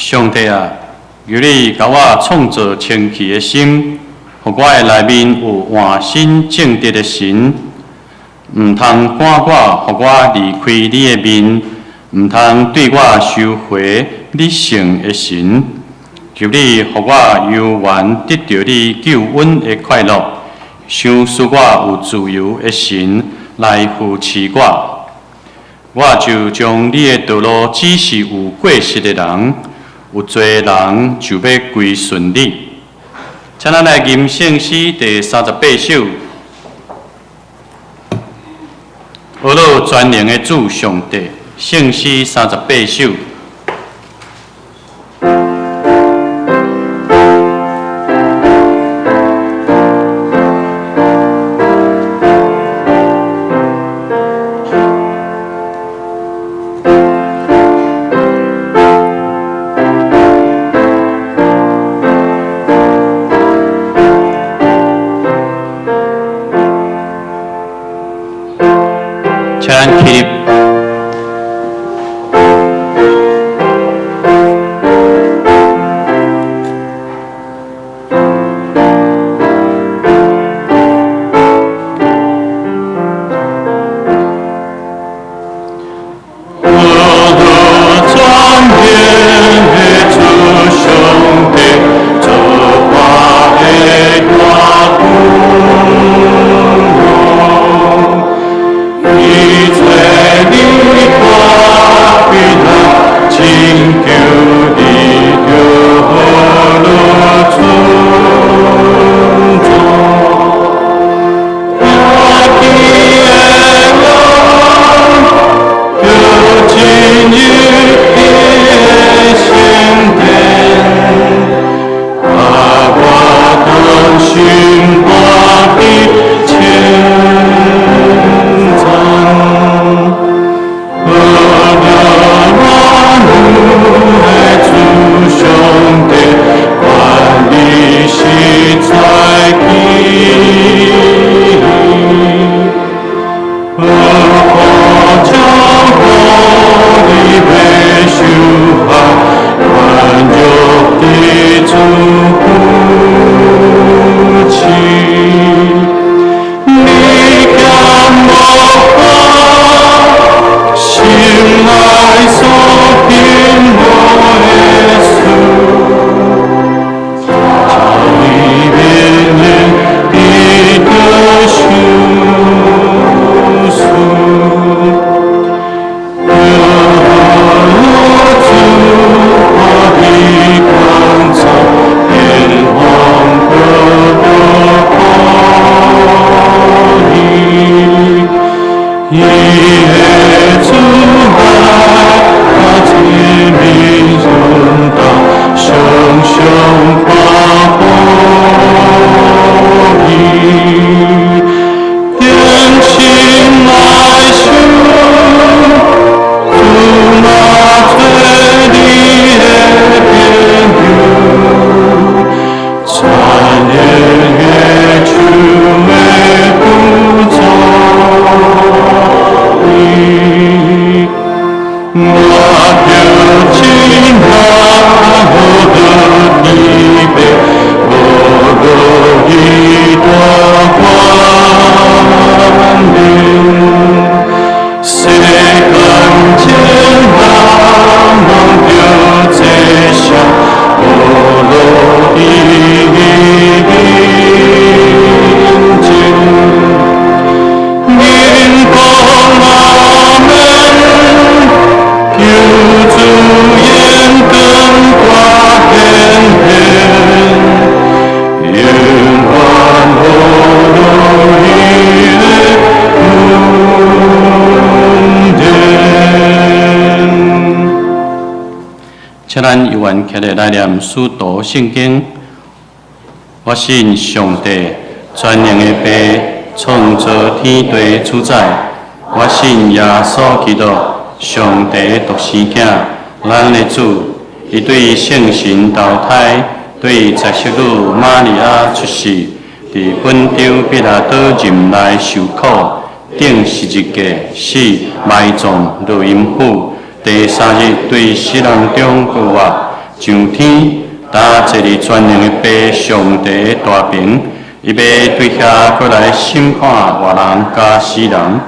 上帝啊，求你共我創造清氣的心，予我的內面有換新正直的神。毋通趕我，予我離開你的面，毋通對我收回你聖的神。求你予我猶原得著你救恩的快樂，賞賜我有自由的神來扶持我。我就將你的道路指示有過失的人，有罪的人就欲歸順你。請咱來吟聖詩第38首。阿樂全能的主上帝，聖詩三十八首。請咱起立。請咱猶原起來來念使徒聖經。我信上帝，全能的父，創造天地主宰。我信耶穌基督，上帝的獨生囝，咱的主。伊對聖神投胎，對十色女瑪利亞出世，佇本丟彼拉多任內受苦，釘十字架，死，埋葬，落陰府。第三日對死人中復活，上天，踏坐佇全能的父上帝的大爿，伊欲對遐閣來審判活人佮死人。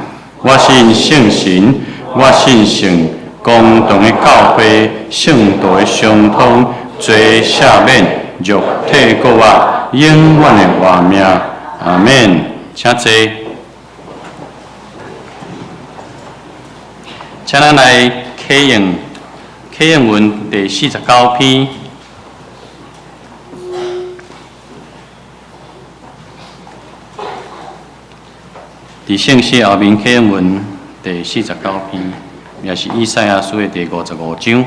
我信聖神，我信聖公同的教會，聖徒的相通，罪赦免，肉體復活，永遠的活命。阿們。請坐。請咱來啟用啟應文第49篇。佇聖詩後面啟應文第四十九篇，也是以賽亞書的第55章。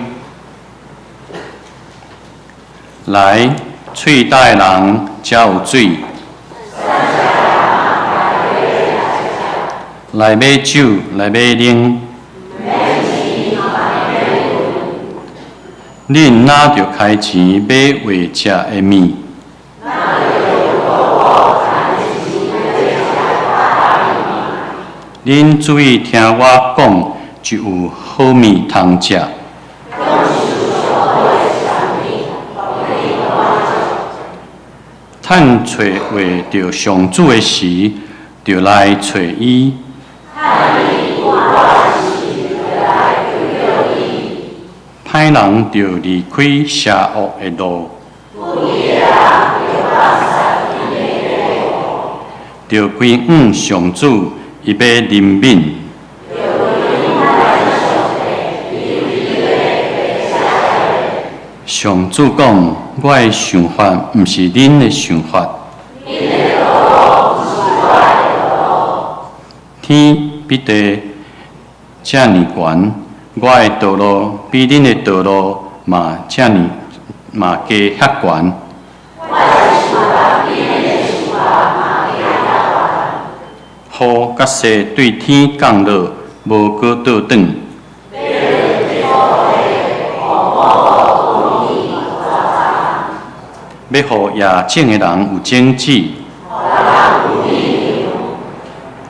來，喙焦的人才有水；來買酒，來買奶。恁若著開錢買會食的麵？恁注意聽我講，就有好物通食。趁揣話著上主的時，就來揣伊。歹人著離開邪惡的路，著歸向上主，伊欲憐憫。上主講：我的想法毋是恁的想法。天比地遮爾懸，我的道路比恁的道路嘛遮爾嘛加遐懸。雨佮雪對天降落，無閣倒轉。欲予夜種的人有種子，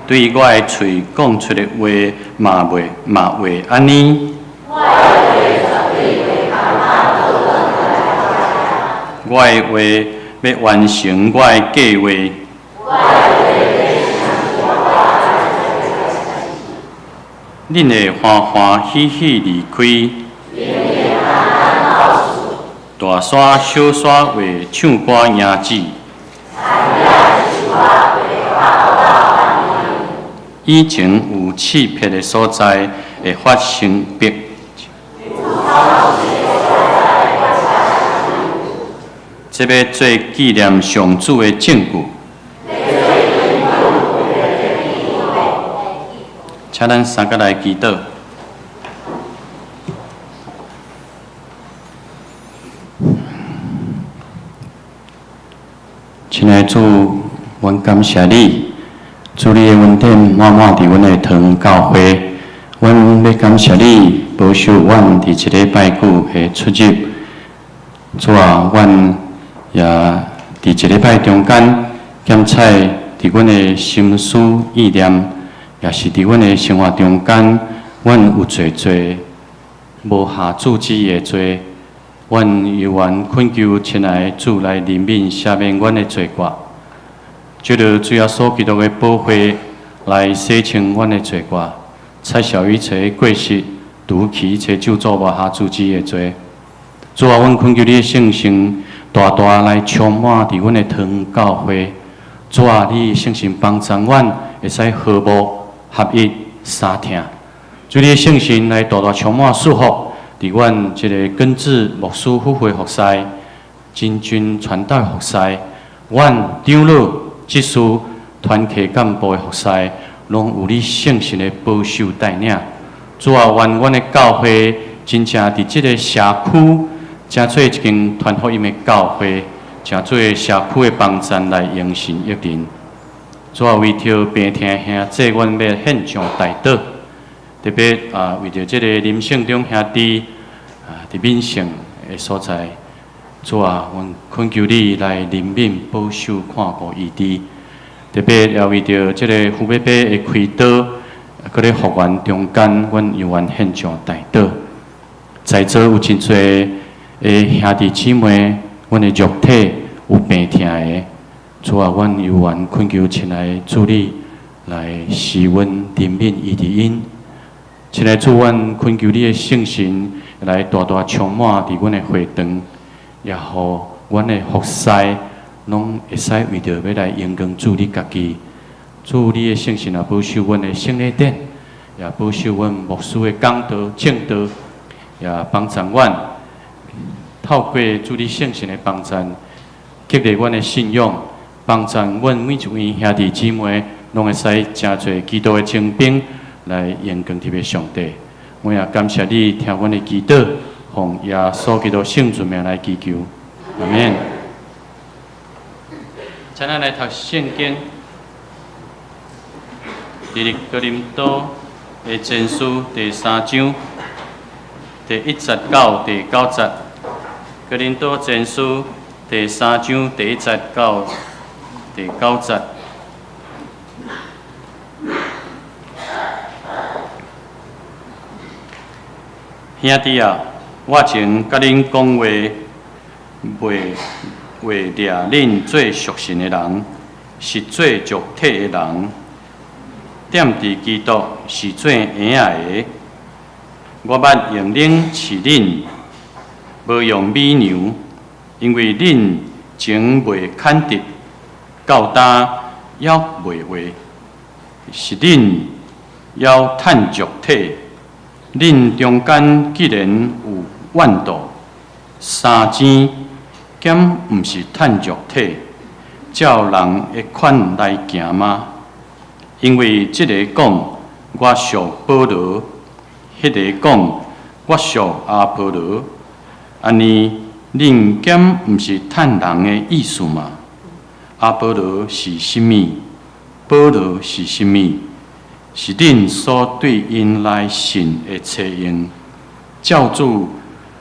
對我的喙講出的話嘛袂嘛會按呢。我的話欲完成我的計畫。恁會歡歡喜喜離開。大山小山會唱歌迎主。以前有刺癖的所在會發生癖。這欲做紀念上主的證據。請咱三個來祈禱。親愛的主，阮感謝你，主你的恩典滿滿佇阮的堂教會，阮欲感謝你保守阮佇這禮拜久的出入。主啊，阮也佇這禮拜中間檢採佇阮的心思意念，也是佇阮的生活中間，阮有濟濟無合主旨意的罪。阮猶原懇求親愛的主來憐憫赦免阮的罪過，藉著主耶穌基督的寶血來洗清阮的罪過，擦消一切過失，除去一切咒詛無合主旨意的罪。主啊，阮懇求你的聖神大大來充滿佇阮的堂教會。主啊，你的聖神幫助阮會使和睦合一相疼。主你的聖神來大大充滿祝福。佇阮這个根治牧師夫婦服侍，真君傳道服侍，阮長老執事團契幹部的服侍，攏有你聖神的保守帶領。主啊，願阮的教會真正佇這个社區，成做一間傳福音的教會，成做社區的幫贊來榮神益人。主啊，為著病痛兄弟，阮欲獻上代禱。特別啊，為著這个林勝中兄弟啊，佇闽省的所在，主啊，阮懇求你來憐憫、保守、看顧醫治。特別也為著這个胡伯伯的開刀，閣咧復原中間，阮猶原獻上代禱。在座有真濟的兄弟姊妹，阮的肉體有病疼的，主啊，阮猶原懇求親愛的主你來施恩憐憫醫治𪜶。親愛的主，阮懇求你的聖神來大大充滿佇阮的會堂，也予阮的服侍攏會使為著欲來榮光主你家己。主你的聖神也保守阮的聖禮典，也保守阮牧師的講道、證道，也幫助阮透過主你聖神的幫贊，激勵阮的信仰，幫助阮每一位兄弟姊妹，攏會使成做基督的精兵，來榮光特別上帝。我也感謝你聽阮的祈禱，奉耶穌基督聖尊名來祈求，阿們。請咱來讀聖經，佇哥林多的前書第三章第一節到第九節。哥林多前書第三章第一節到第九節。兄弟啊，我前佮恁講話，袂話掠恁做屬神的人，是做肉體的人。踮佇基督是做嬰仔的。我捌用奶飼恁，無用米糧，因為恁前未牽得，到今猶袂話，是恁猶趁肉體。恁中間既然有怨妒、相爭，敢毋是趁肉體，照人的款來行嗎？因為這个講我屬保羅，彼个講我屬阿波羅，按呢，恁敢毋是趁人的意思嗎？阿波羅是啥物？保羅是啥物？是恁所對𪜶來信的冊用，照主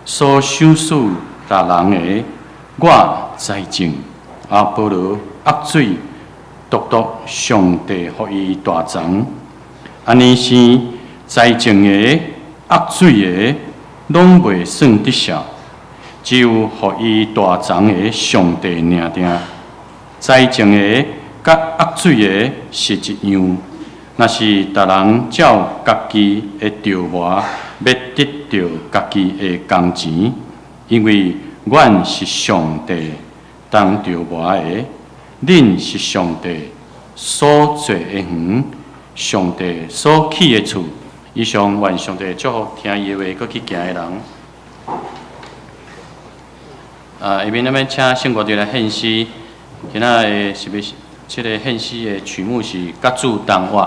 所賞賜逐人的，我栽種，阿波羅壓水，獨獨上帝予伊大長。按呢生栽種的、壓水的，攏袂算得數，只有予伊大長的上帝爾定。栽種的佮壓水的是一樣。若是逐人照家己的著磨，欲得著家己的工錢，因為阮是上帝當著磨的，恁是上帝所做的園，上帝所起的厝。以上願上帝祝福聽伊的話，閣去行的人。啊，下面咱欲請聖歌隊來獻詩，今仔的是欲這個獻詩的曲目是《佮主同活》。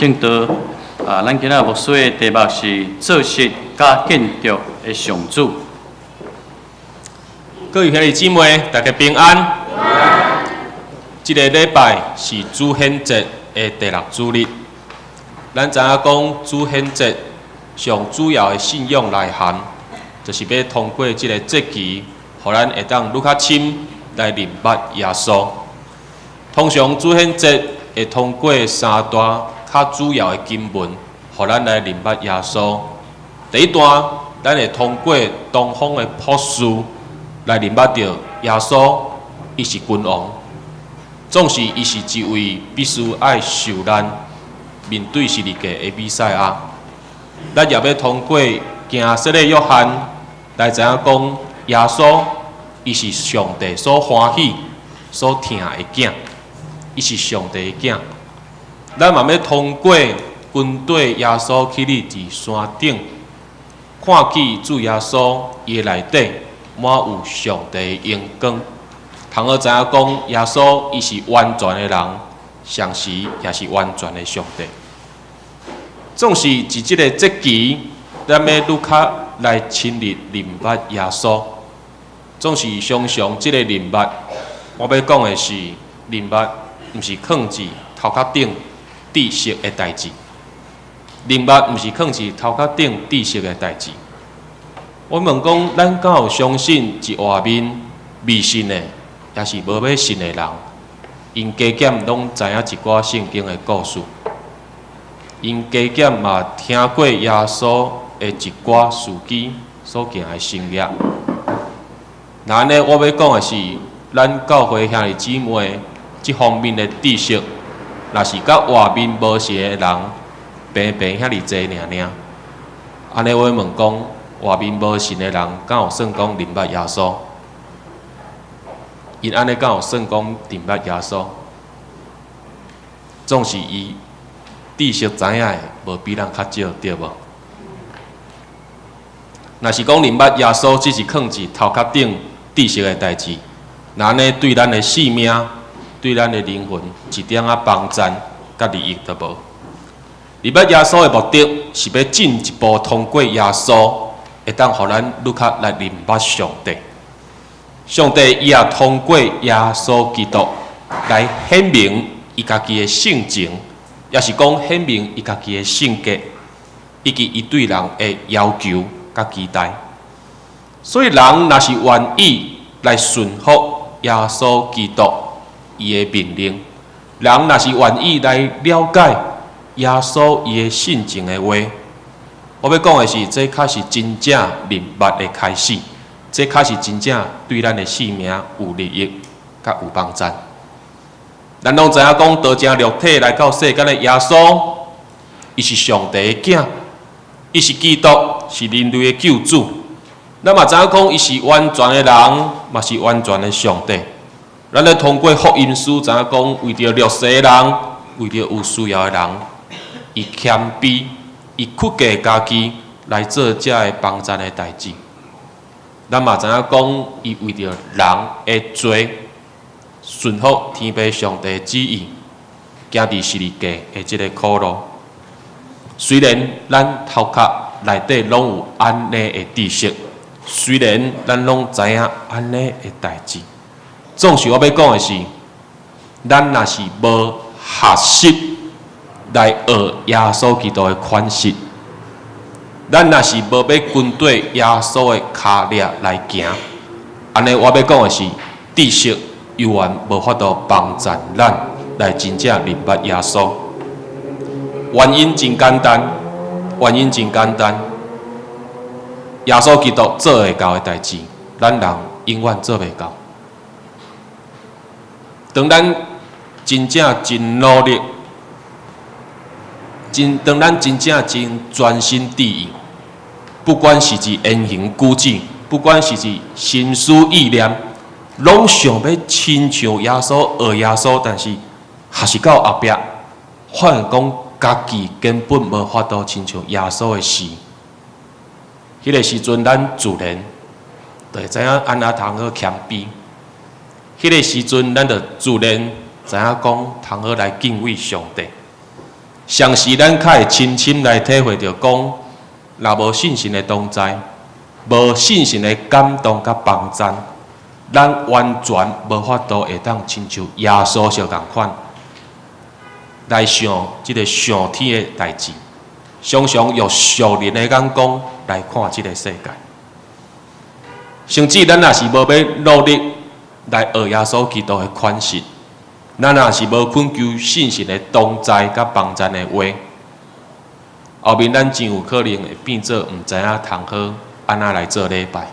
證道。啊，咱今仔牧師的題目是做實佮建築的上主。各位兄弟姊妹，大家平安。這個禮拜是主顯節的第六主日。咱知影講主顯節上主要的信仰內涵，就是欲通過這个節期，予咱會當愈較深來認捌耶穌。通常主顯節會通過三段較主要的經文，予咱來認捌耶穌。第一段，咱會通過東方的卜士來認捌著耶穌，伊是君王，總是伊是一位必須愛受難、面對十字架的彌賽亞。咱也欲通過行洗禮約翰來知影講，耶穌伊是上帝所歡喜、所疼的囝，伊是上帝的囝。咱嘛欲通過跟綴耶穌起立佇山頂，看見主耶穌伊的內底滿有上帝的榮光，通好知影講耶穌伊是完全的人，同時也是完全的上帝。總是佇這个節期，咱欲愈較來深入認捌耶穌。總是常常這个認捌，我欲講的是認捌，毋是囥佇頭殼頂知識的代誌。認捌毋是囥佇頭殼頂知識的代誌。我問講，咱敢有相信佇外面未信的，抑是無欲信的人，𪜶加減攏知影一寡聖經的故事，𪜶加減嘛聽過耶穌的一寡事蹟所行的神蹟。若按呢，我欲講的是，咱教會兄弟姊妹這方面的知識，若是佮外面無信的人平平遐爾濟爾爾，按呢我欲問講，外面無信的人，敢有算講認捌耶穌？𪜶按呢敢有算講認捌耶穌？總是伊知識知影的無比咱較少，對無？若是講認捌耶穌，只是囥佇頭殼頂知識的代誌，若按呢對咱的性命、對咱的靈魂一點仔幫贊佮利益都無。認捌耶穌的目的是欲進一步通過耶穌，會當予咱愈較來認捌上帝。上帝伊也通過耶穌基督來顯明伊家己的性情，抑是講顯明伊家己的性格，以及伊對人的要求佮期待。所以人若是願意來順服耶穌基督伊的命令，人若是願意來了解耶穌伊的性情的話，我欲講的是，這較是真正認捌的開始，這較是真正對咱的性命有利益，佮有幫贊。咱攏知影講，道成肉體來到世間的耶穌，伊是上帝的囝，伊是基督，是人類的救主。咱嘛知影講，伊是完全的人，嘛是完全的上帝。咱咧通過福音書知影講，為著弱勢的人，為著有需要的人，伊謙卑，伊屈低家己來做這个幫贊的代誌。咱嘛知影講，伊為著人的罪，順服天父上帝旨意，行佇十字架的這个苦路。雖然咱頭殼內底攏有按呢的知識，雖然咱攏知影按呢的代誌，總是我欲講的是，咱若是無學習來學耶穌基督的款式，咱若是無欲跟綴耶穌的跤跡來行，按呢我欲講的是，知識猶原無法度幫贊咱來真正認捌耶穌。原因真簡單，原因真簡單。耶穌基督做會到的代誌，咱人永遠做袂到。當咱真正真努力，當咱真正真專心致意，不管是佇言行舉止，不管是佇心思意念，攏想欲親像耶穌、學耶穌，但是學習到後壁，發現講家己根本無法度親像耶穌的時，彼个時陣咱自然就會知影按怎通好謙卑。彼个時陣，咱就自然知影講通好來敬畏上帝。常時咱較會深深來體會著講，若無聖神的同在，無聖神的感動佮幫贊，咱完全無法度會當親像耶穌相仝款來想這个上天的代誌，常常用屬靈的眼光來看這个世界。甚至咱若是無欲努力來學耶穌基督的款式，咱若是無懇求聖神的同在佮幫贊的話，後面咱真有可能會變做毋知影通好按怎來做禮拜。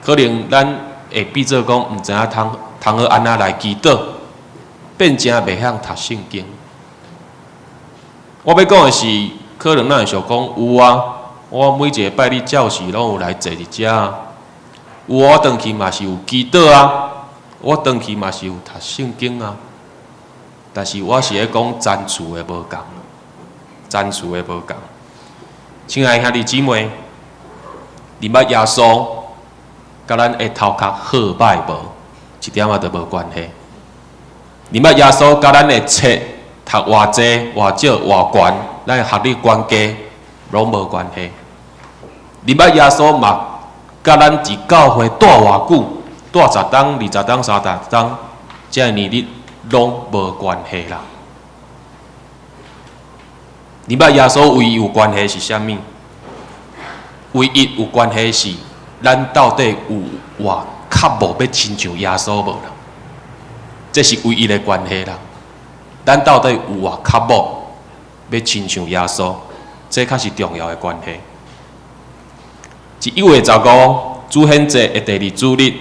可能咱會變做講毋知影通通好按怎來祈禱，變成袂曉讀聖經。我欲講的是，可能咱會想講有啊，我每一个拜日照時攏有來坐佇遮啊，有我轉去嘛是有祈禱啊，我轉去嘛是有讀聖經啊，但是我是咧講層次的無仝，層次的無仝。親愛兄弟姊妹，認捌耶穌，佮咱的頭殼好䆀無，一點仔都無關係。認捌耶穌，佮咱的冊讀偌濟、偌少、偌懸，咱的學歷懸低，攏無關係。認捌耶穌嘛，佮咱佇教會蹛偌久，蹛十冬、20冬、30冬，這个年日攏無關係啦。認捌耶穌唯一有關係是啥物？唯一有關係是，咱到底有偌渴慕欲親像耶穌無啦？這是唯一的關係啦。咱到底有偌渴慕欲親像耶穌？這較是重要的關係。伫1月15主顯節的第二主日，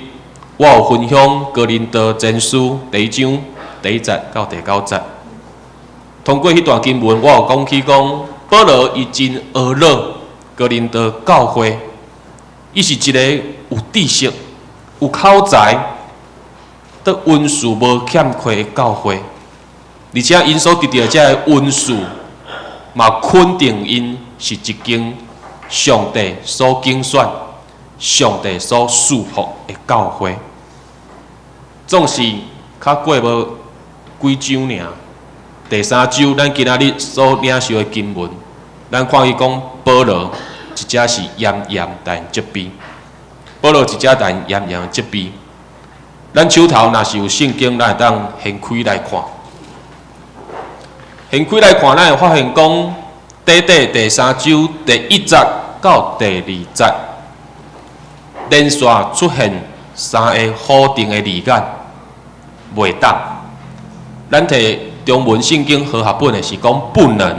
我有分享哥林多前書第一章第一節到第九節。通過彼段經文，我有講起講，保羅伊真呵咾哥林多教會，伊是一個有知識、有口才、對恩賜無欠缺的教會，而且𪜶所得著這个恩賜，嘛肯定𪜶是一間上帝所揀選、上帝所賜福的教會。總是較過無幾周爾，第三周咱今仔日所領受的經文，咱看伊講保羅一隻是嚴嚴但責備，保羅一隻但嚴嚴責備。咱手頭若是有聖經，咱會當掀開來看。掀開來看，咱會發現講，短短第三周第一節到第二節，連續出現三个否定的字眼，袂當。咱提中文聖經和合本的是講不能。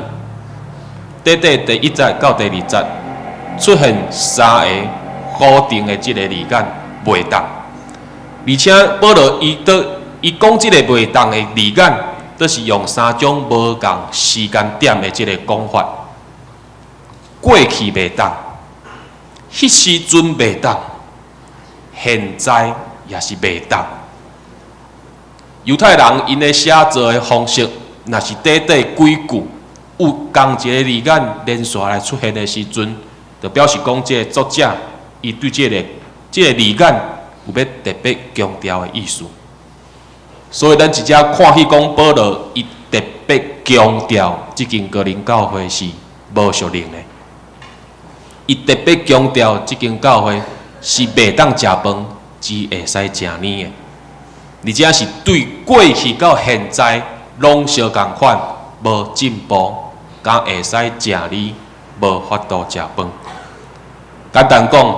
短短第一節到第二節出現三个否定的這个字眼，袂當。而且保羅伊佇伊講這个袂當的字眼，都是用三種無仝時間點的這个講法。過去袂當，彼時陣袂當，現在也是袂當。猶太人𪜶的寫作的方式，若是短短幾句有仝一个字眼連續來出現的時陣，就表示講這个作者伊對這个字眼有欲特別強調的意思。所以咱直接看彼講保羅伊特別強調，這間哥林教會是無屬靈的。伊特別強調，這間教會是袂當食飯，只會使食奶的，而且是對過去到現在攏相仝款，無進步，敢會使食奶，無法度食飯。簡單講，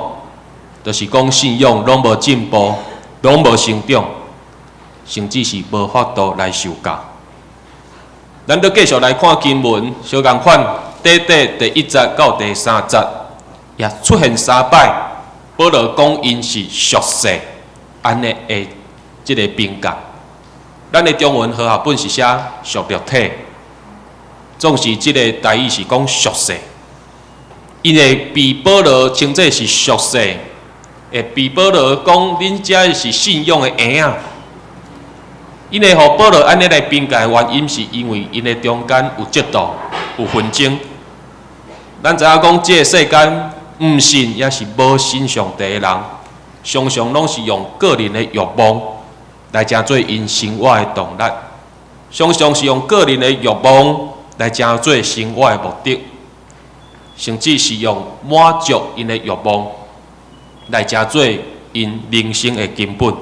就是講信仰攏無進步，攏無成長，甚至是無法度來受教。咱閣繼續來看經文，相仝款，短短第一節到第三節，也出現三擺。保羅講𪜶是屬世，按呢的這个評價。咱的中文和合本是寫屬肉體，總是這个台語是講屬世。𪜶會被保羅稱做是屬世，會被保羅講恁這是信仰的嬰仔。𪜶會予保羅按呢來評價的原因，是因為𪜶的中間有嫉妒、有紛爭。咱知影講，這个世間毋信抑是無信上帝的人，常常攏是用個人的欲望來成做𪜶生活的動力。常常是用個人的欲望來成做生活的目的，甚至是用滿足𪜶的欲望來成做𪜶人生的根本。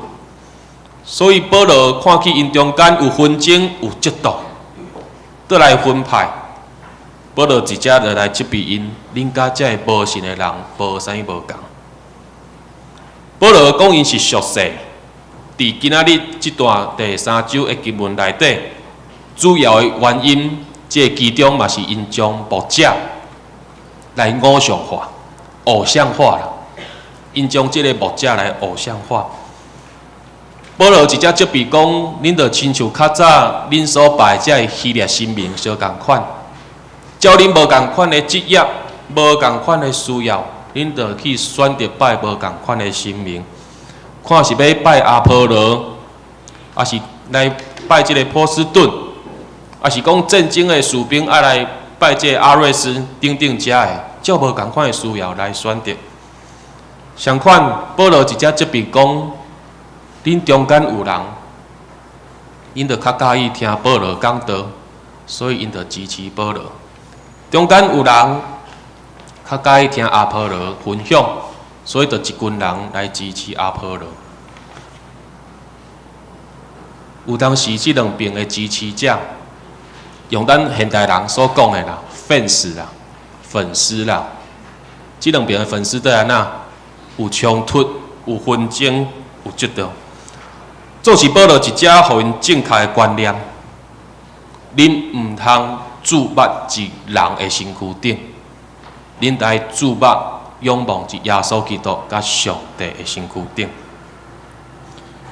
所以保羅看見𪜶中間有紛爭、有嫉妒，倒來分派。保羅直接就來責備𪜶，恁佮這个無信的人無啥物無仝。保羅講𪜶是屬世，佇今仔日這段第三章的經文內底，主要的原因，這個其中嘛是𪜶將牧者來偶像化、偶像化啦。𪜶將這個牧者來偶像化。保羅直接責備講，恁就親像較早恁所拜這个希臘神明相仝款，照恁無仝款的職業、無仝款的需要，恁就去選擇拜無仝款的神明，看是欲拜阿波羅，抑是來拜這个波斯頓，抑是講戰爭的士兵愛來拜這个阿瑞斯等等遮的，照無仝款的需要來選擇。相款，保羅直接責備講，恁中間有人，𪜶就較佮意聽保羅講道，所以𪜶就支持保羅。中間有人較佮意聽阿波羅分享，所以就一群人來支持阿波羅。有當時這兩邊的支持者，用咱現代人所講的啦，fans 啦，粉絲啦，這兩邊的粉絲都按怎？有衝突，有紛爭，有嫉妒。總是保羅一遮予𪜶正確的觀念，恁毋通注目佇人的身軀頂，恁愛注目仰望佇耶穌基督佮上帝的身軀頂。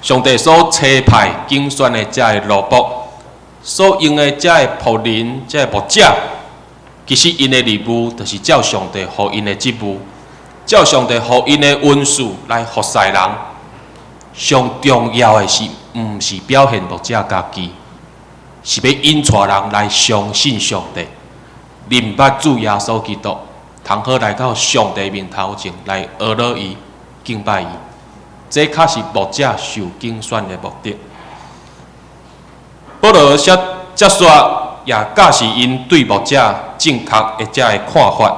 上帝所差派揀選的這个奴僕，所用的這个僕人、這个牧者，其實𪜶的任務就是照上帝予𪜶的職務，照上帝予𪜶的恩賜來服侍人。上重要的是，毋是表現牧者家己，是欲引帶人來相信上帝，認捌主耶穌基督，通好來到上帝面頭前來阿羅伊、敬拜伊。這較是牧者受揀選的目的。保羅寫接續也教示𪜶對牧者正確的這个看法。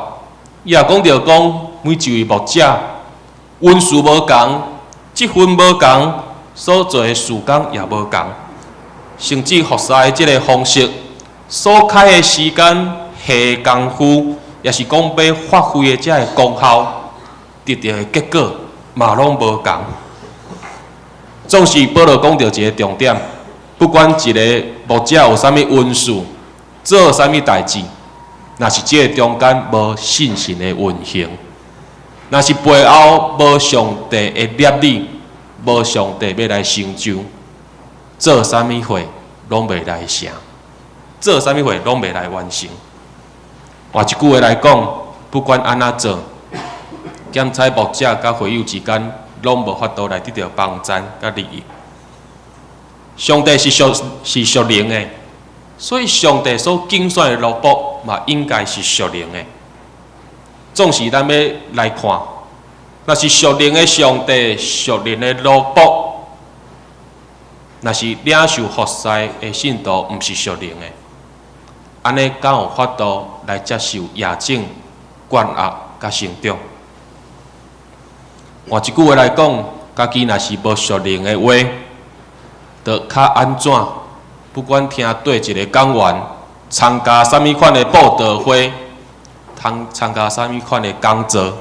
伊也講著講，每一位牧者恩賜無仝，職分無仝，所做的事工也無仝，甚至服侍的這个方式，所開的時間、下的功夫，抑是講欲發揮的這个功效，得著的結果嘛攏無仝。總是保羅講著一個重點，不管一個牧者有啥物恩賜，做啥物代誌，若是這個中間無信神的運行，若是背後無上帝的攝理，無上帝欲來成就，做啥物貨攏袂來成，做啥物貨攏袂來完成。換一句話來講，不管按怎做，檢採牧者佮會友之間，攏無法度來得著幫贊佮利益。上帝是屬是屬靈的，所以上帝所揀選的奴僕嘛，應該是屬靈的。總是咱欲來看，若是屬靈的上帝、屬靈的奴僕，若是領受服侍的信徒，毋是屬靈的，按呢敢有法度來接受驗證、關壓佮成長？換一句話來講，家己若是無屬靈的話，就較按怎？不管聽佗一个講員，參加啥物款的佈道會，參參加啥物款的講座，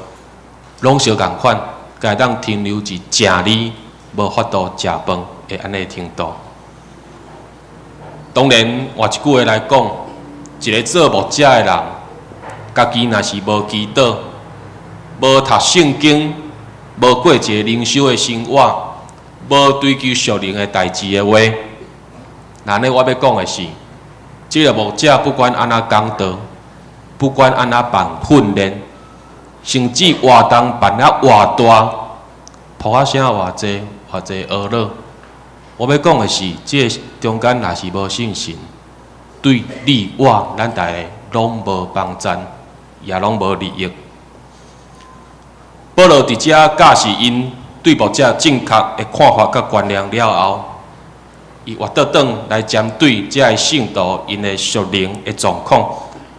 攏相仝款，會當停留佇食膩，無法度食飯的按呢程度。當然，換一句話來講，一个做牧者的人，家己若是無祈禱、無讀聖經、無過一个靈修的生活，無追求屬靈的代誌的話，那呢，我欲講的是，這个牧者不管按怎講道，不管按怎辦訓練，甚至活動辦啊偌大，噗仔聲偌濟偌濟呵咾，我欲講的是，這个中間若是無信神，對你我咱逐个攏無幫贊，也攏無利益。保羅佇遮教示𪜶對牧者正確的看法佮觀念了後，伊活倒轉來針對遮个聖徒𪜶的屬靈的狀況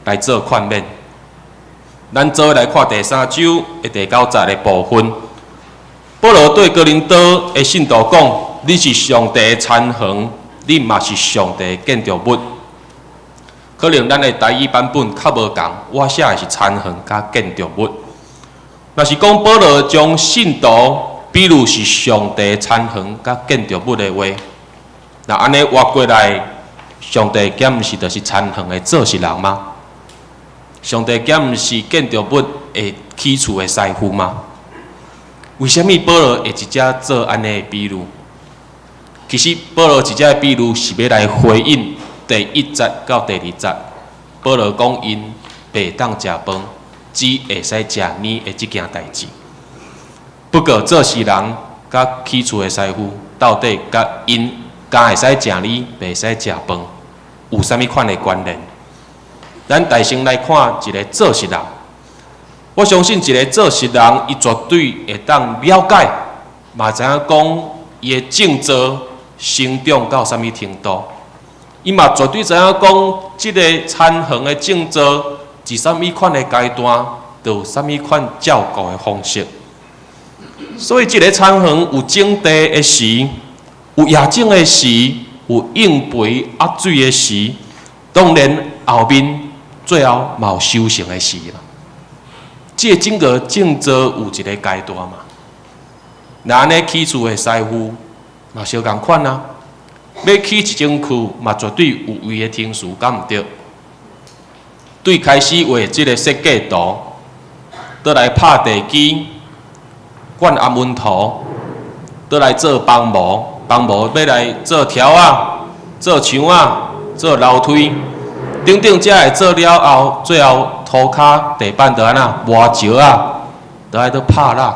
來做勸勉。咱做伙來看第三章的第九節的部分。保羅對哥林多的信徒講：恁是上帝的田園，恁嘛是上帝的建築物。可能咱的台語版本較無仝，我寫的是田園佮建築物。若是講保羅將信徒比喻是上帝田園佮建築物的話，若按呢換過來，上帝敢毋是就是田園的做穡人嗎？上帝敢毋是建築物會起厝的師傅嗎？為啥物保羅會直接做按呢的比喻？其實保羅這的比喻是欲來回應第一節到第二節。保羅講𪜶袂當食飯，只會使食奶的這件代誌。不過做穡人佮起厝的師傅，到底佮𪜶敢會使食奶，袂使食飯，有啥物款的關聯？咱大先來看一個做穡人。我相信一個做穡人，伊絕對會當了解，嘛知影講伊的種造成長到啥物程度。伊嘛絕對知影講，這个田園的種造，佇啥物款的階段，就有啥物款照顧的方式。所以，這个田園有種地的時，有野種的時，有應肥壓水的時，當然後面最後嘛有收成的時啦。這个整個種造有一個階段嘛。若按呢起厝的師傅嘛相仝款啊，欲起一間厝嘛絕對有伊的程序，敢毋對？對開始畫這個設計圖，倒來拍地基，灌阿門塗，倒來做房模，房模欲來做柱仔、做牆仔、做樓梯，等等，這个做了後，最後塗跤地板就按怎磨石仔，就愛閣拍蠟。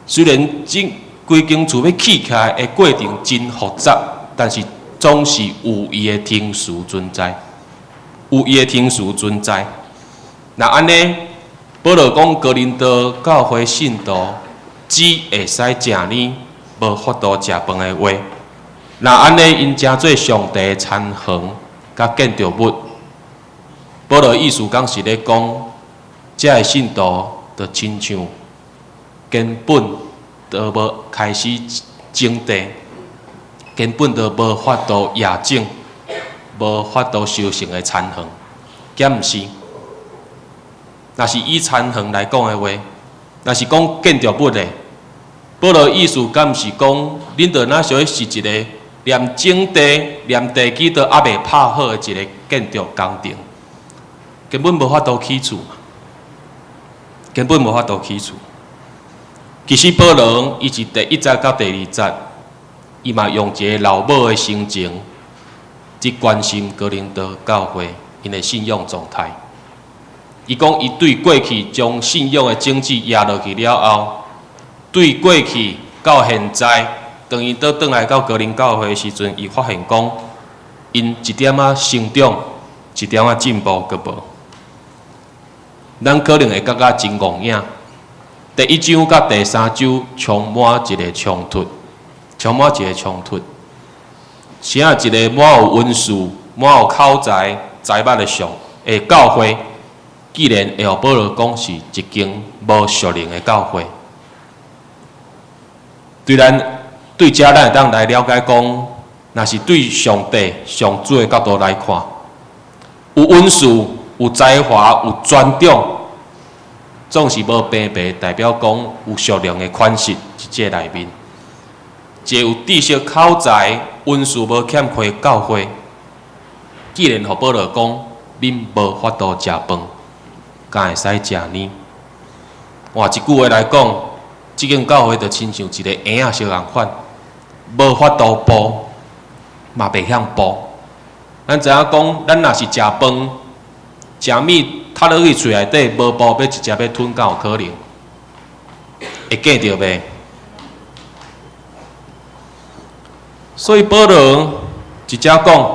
雖然這規間厝欲起起來的過程真複雜，但是總是有伊的程序存在，有伊的程序存在。若按呢，保羅講哥林多教會信徒只會使食奶，無法度食飯的話，若按呢，𪜶成做上帝的田園佮建築物，保羅意思敢是咧講，遮个信徒就親像根本都無開始種地，根本都無法度野種，無法度收成的田園，敢毋是？若是以田園來講的話，若是講建築物的，保羅意思敢毋是講，恁就若像是一个連種地、連地基都猶未拍好的一个建築工程，根本無法度起厝嘛，根本無法度起厝。其實保羅伊佇第一節到第二節，伊嘛用一个老母的心情，去關心哥林多教會𪜶的信仰狀態。伊講伊對過去將信仰的種子壓落去了後，對過去到現在，當伊倒轉來到哥林教會的時陣，伊發現講，𪜶一點仔成長，一點仔進步閣無。咱可能會感覺真戇影。第一章佮第三章充滿一个衝突，充滿一个衝突。啥一个滿有恩賜、滿有口才、才捌的上的教會，竟然會予保羅講是一間無屬靈的教會。對咱對遮咱會當來了解講，若是對上帝、上主的角度來看，有恩賜、有才華、有專長，總是無平白代表講有屬靈的款式佇這內面。一个有知識口才、恩賜無欠缺的教會，既然予保羅講，恁無法度食飯，敢會使食奶？換一句話來講，這間教會就親像一個嬰仔相仝款，無法度步，嘛袂曉步。咱知影講，咱若是食飯、食物，吞落去喙內底，無步欲直接欲吞，敢有可能？會見著袂？所以保羅直接講，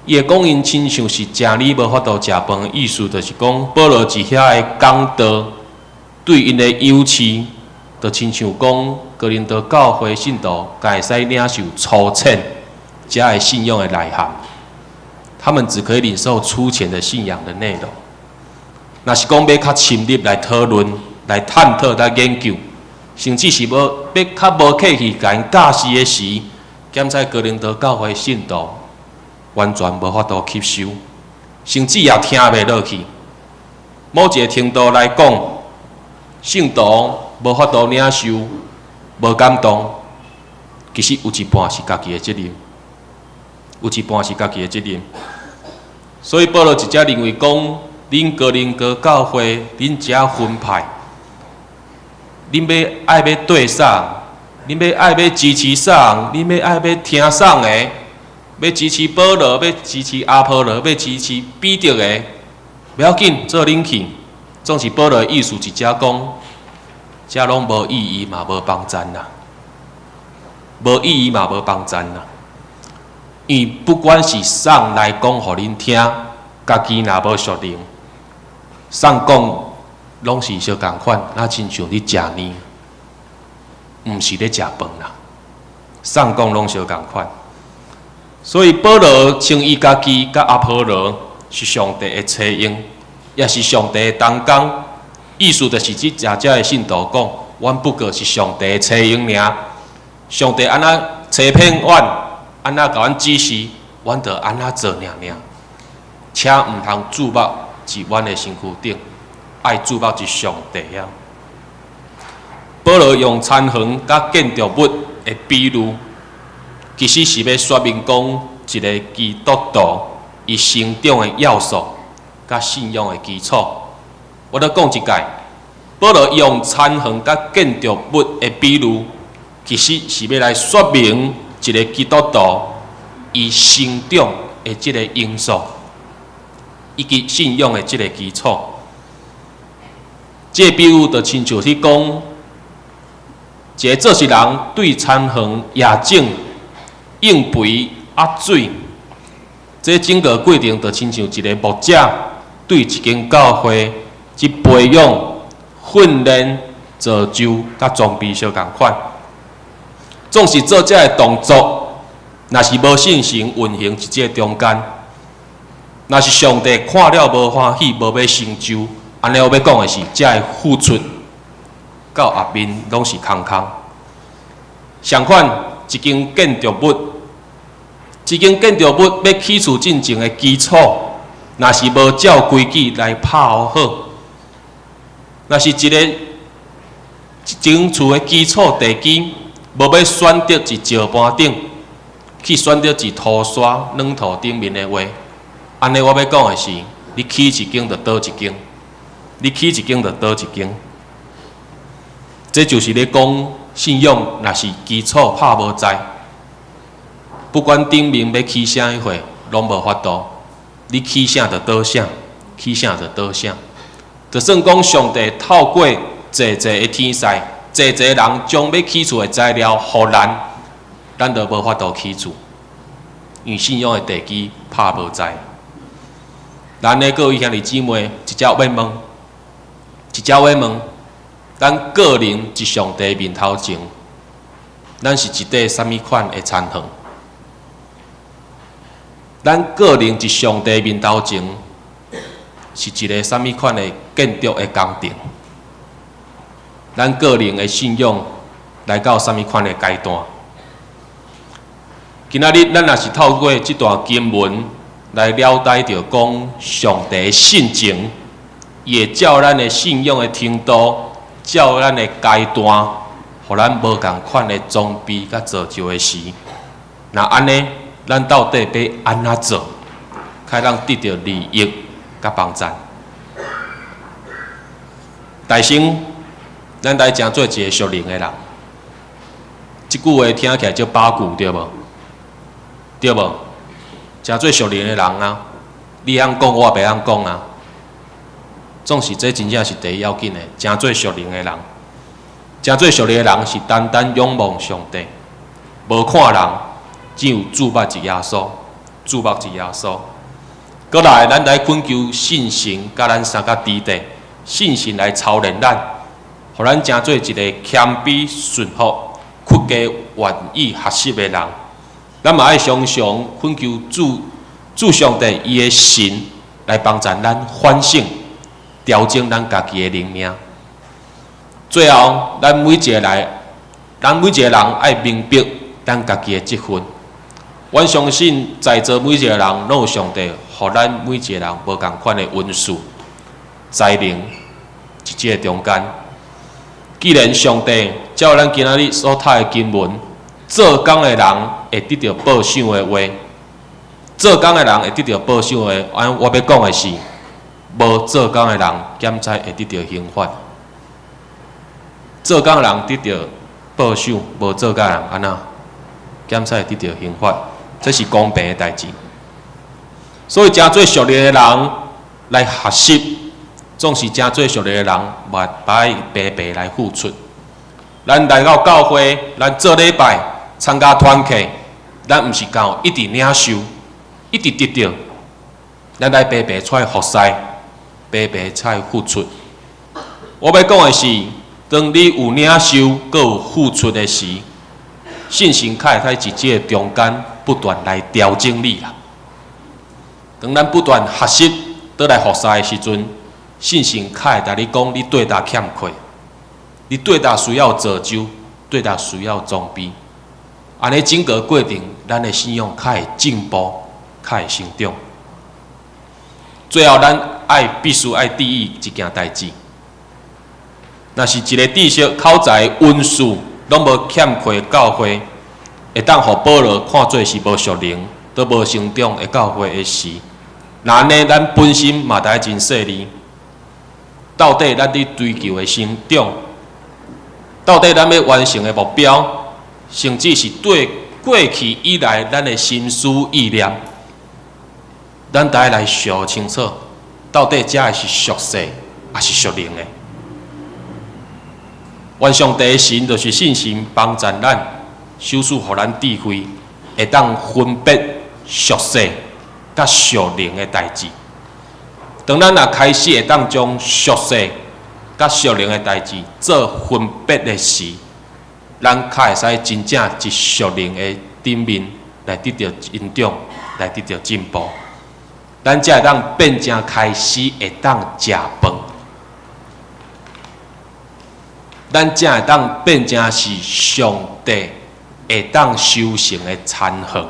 伊會講𪜶親像是食奶無法度食飯的意思，就是講保羅佇遐的講道，對𪜶的養飼，就親像講哥林多教會信徒，敢會使領受粗淺。遮的信仰的內涵。他們只可以領受粗淺的信仰的內容。若是講欲較深入來討論、來探討、來研究，甚至是無欲較無客氣共𪜶教示的時，檢採哥林多教會信徒完全無法度吸收，甚至也聽袂落去。某一個程度來講，信徒無法度領受、無感動，其實有一半是家己的責任，有一半是家己的責任。所以保羅直接認為講，恁哥林多教會，恁遮分派，恁欲愛欲綴啥？恁欲愛欲支持啥？恁欲愛欲聽啥的？欲支持保羅，欲支持阿波羅，欲支持彼得的，無要緊，做恁去。總是保羅的意思一只講，這攏無意義嘛，無幫贊啦，無意義嘛，無幫贊啦。因為不管是啥來講予恁聽，家己若無屬靈，啥講攏是相仝款，若親像咧食麵，毋是咧食飯啦。啥講攏相仝款，所以保羅稱伊家己佮阿波羅是上帝的差用，也是上帝的同工。意思就是指遮遮的信徒講，阮不過是上帝的差用爾。上帝按怎差遣阮，按怎共阮指示，阮就按怎做爾爾。請毋通注目佇阮的身軀頂，愛注目佇上帝啊！保羅用田園佮建築物的比喻，其實是欲說明講一个基督徒伊成長的要素佮信仰的基礎。我閣講一擺，保羅用田園佮建築物的比喻，其實是欲來說明一个基督徒伊成長的這个因素，以及信仰的這个基礎。這个比喻就親像去講，一个做事人對田園掖種、用肥、壓水，這整個過程就親像一个牧者對一間教會去培養、訓練、造就、佮裝備相仝款。總是做這个動作，若是無信心運行佇這个中間，若是上帝看了無歡喜，無欲成就，按呢我欲講的是，這个付出到後面攏是空空。相反，一間建築物，一間建築物欲起厝進前的基礎，若是無照規矩來拍好，若是一个一間厝的基礎地基，無欲選擇佇石盤頂，去選擇佇土沙軟土頂面的話，按呢我欲講的是，你起一間就倒一間，你起一間就倒一間。這就是咧講信仰，若是基礎拍無在，不管頂面欲起啥貨，攏無法度。你起啥就倒啥，起啥就倒啥。就算講上帝透過濟濟的天使、濟濟人將欲起厝的材料予咱，咱都無法度起厝，因為信仰的地基拍無在。咱的各位兄弟姊妹，一隻欲問，一隻欲問，咱個人佇上帝面頭前，咱是一塊啥物款的田園？咱個人佇上帝面頭前，是一个啥物款的建築的工程？咱個人的信仰來到啥物款的階段？今仔日咱若是透過這段經文來了解著講上帝的性情，伊會照咱的信仰的程度，照咱的階段，予咱無仝款的裝備佮造就的時，若按呢，咱到底欲按怎做，才通得著利益佮幫贊？大先，咱來成做一个屬靈的人。這句話聽起來足八股對無？對無？成做屬靈的人啊，你曉講，我也袂曉講啊。總是這真正是第一要緊的，成做屬靈的人，成做屬靈的人是單單仰望上帝，無看人，只有注目佇耶穌，注目佇耶穌。閣來，咱來懇求聖神佮咱相佮佇咧，聖神來操練咱，予咱成做一个謙卑順服、屈家願意學習的人。咱嘛愛常常懇求主，主上帝伊的神來幫助咱反省、調整咱家己的靈命。最後，咱每一個人愛明白咱家己的職分。阮相信在座每一個人攏有上帝，予咱每一個人無仝款的恩賜、才能，佇這个中間。既然上帝照咱今仔日所讀的經文，做工的人會得著報賞的話，做工的人會得著報賞的話，按我欲講的是，無做工的人，敢知會得著刑罰。做工的人得著報賞，無做工的人按怎？敢知會得著刑罰？這是公平的代誌。所以，誠濟屬靈的人來學習，總是誠濟屬靈的人嘛，愛白白來付出。咱來到教會，咱做禮拜、參加團契，咱毋是講一直領受，一直得著，咱來白白出來服侍，白白出來付出。我欲講的是，當你有領受，閣有付出的時，聖神較會使佇這個中間不斷來調整你啦。當咱不斷學習，倒來服侍的時陣，聖神較會共你講，你對佗欠缺，你對佗需要造就，對佗需要裝備。按呢整個過程，咱的信仰較會進步，較會成長。最後，咱愛必須愛注意一件代誌。若是一個知識、口才、恩賜攏無欠缺教會，會當予保羅看做是無屬靈、都無成長的教會的時，若按呢，咱本身嘛著愛真細膩。到底咱佇追求的成長，到底咱欲完成的目標，甚至是對過去以來咱的心思意念，咱著愛來想清楚，到底這个是屬世，抑是屬靈的？願上帝的神就是聖神幫助咱，賞賜予咱智慧，會當分別屬世佮屬靈的代誌。當咱若開始會當將屬世佮屬靈的代誌做分別的時，咱較會使真正佇屬靈的頂面來得著成長，來得著進步。咱才會當變成開始會當食飯，咱才會當變成是上帝會當收成的田園，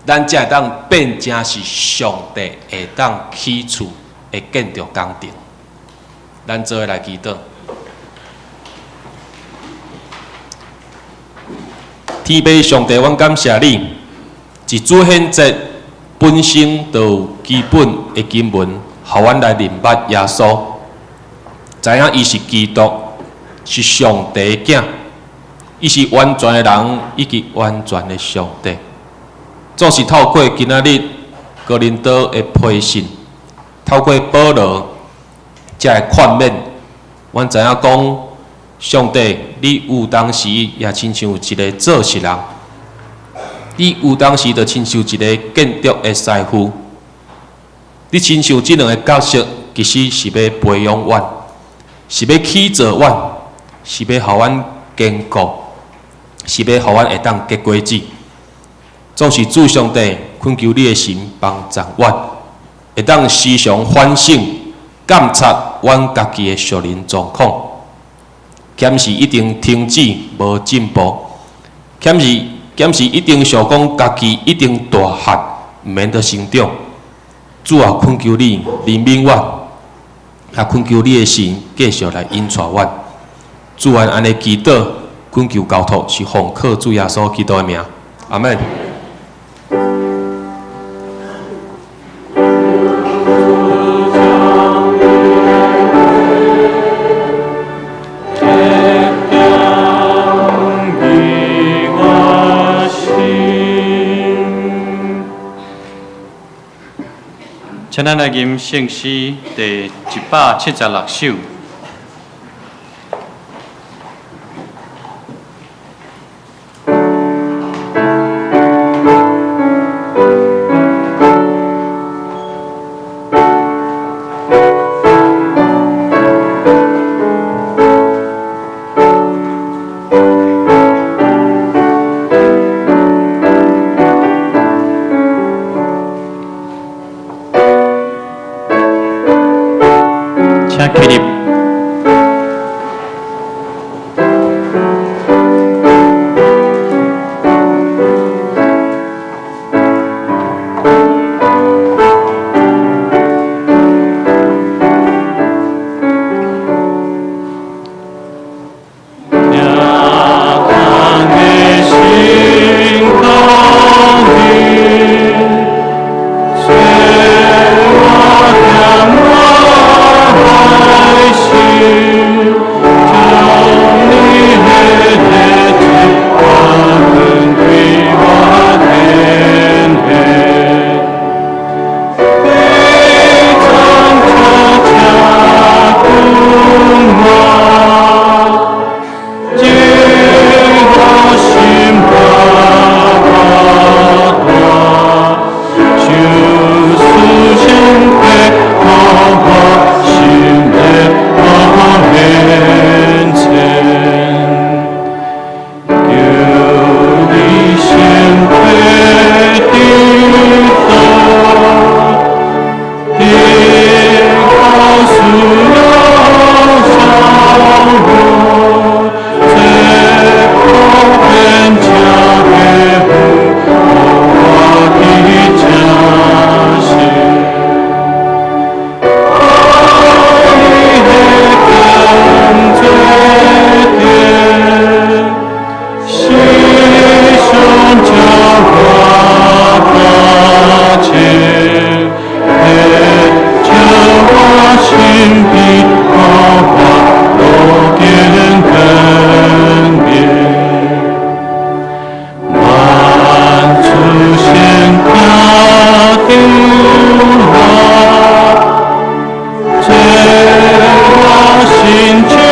咱才會當變成是上帝會當起厝的建築工程。咱做伙來祈禱。天父上帝，阮感謝你，佇主顯節本身就有基本的經文，予阮來認捌耶穌，知影伊是基督，是上帝的囝，伊是完全的人，以及完全的上帝。總是透過今仔日哥林多的批信，透過保羅這个勸勉，阮知影講，上帝，你有當時也親像一个做穡人，你有當時就親像一个建築的師傅，你親像這兩个角色，其實是欲培養阮，是欲起造阮，是欲予阮堅固，是欲予阮會當結果子。總是主上帝懇求你的神幫助阮，會當時常反省、監察阮家己的屬靈狀況，敢是一定停止無進步，敢是一定想講家己一定大漢，毋免得成長。主啊，懇求你憐憫阮，也懇求你的神繼續來引帶阮。主啊，按呢祈禱，懇求交託是奉靠主耶穌基督的名，阿們。請咱來吟聖詩第176首。請起立。請坐。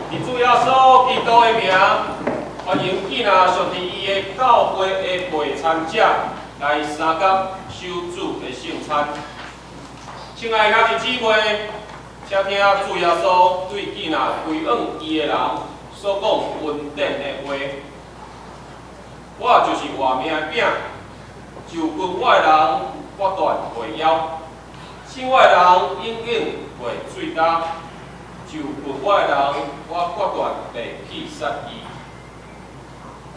以主耶穌基督的名，歡迎囝仔上佇伊的教會的陪餐者來相佮守主的聖餐。親愛的兄弟姊妹，請聽主耶穌對囝仔歸向伊的人所講恩典的話。我就是活命的餅，就近我的人，決斷袂枵；信我的人，永遠袂喙焦。就近我的人，我決斷袂去殺伊。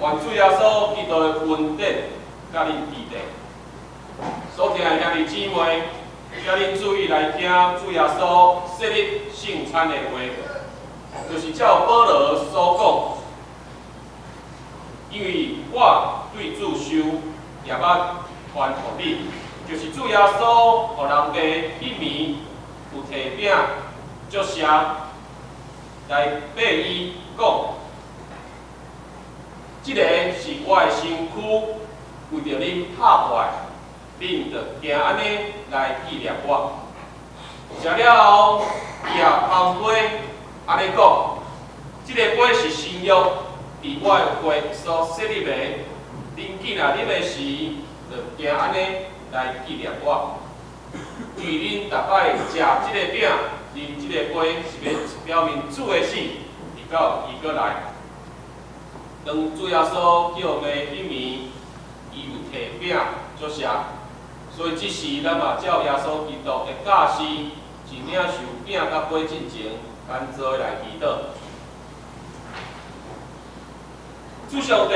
願主耶穌基督的恩典佮恁佇咧。所聽的兄弟姊妹，請恁注意來聽主耶穌設立聖餐的話，就是照保羅所講，因為我對主受，也捌傳予你，就是主耶穌予人爸彼暝有提餅祝謝來擘伊講，這个是我的身軀，為著恁拍破的，恁著行按呢來紀念我。食了後，伊也捧杯，按呢講，這个杯是新約，佇我的血所設立的，恁囝若啉的時，著行按呢來紀念我。因為恁逐擺食這个餅、啉這个杯，是欲表明主的死，直到伊閣來。當主耶穌叫賣彼暝，伊有提餅祝謝，所以這時咱嘛照耶穌基督的教示，佇領受餅佮杯進前，咱做伙來祈禱。主上帝，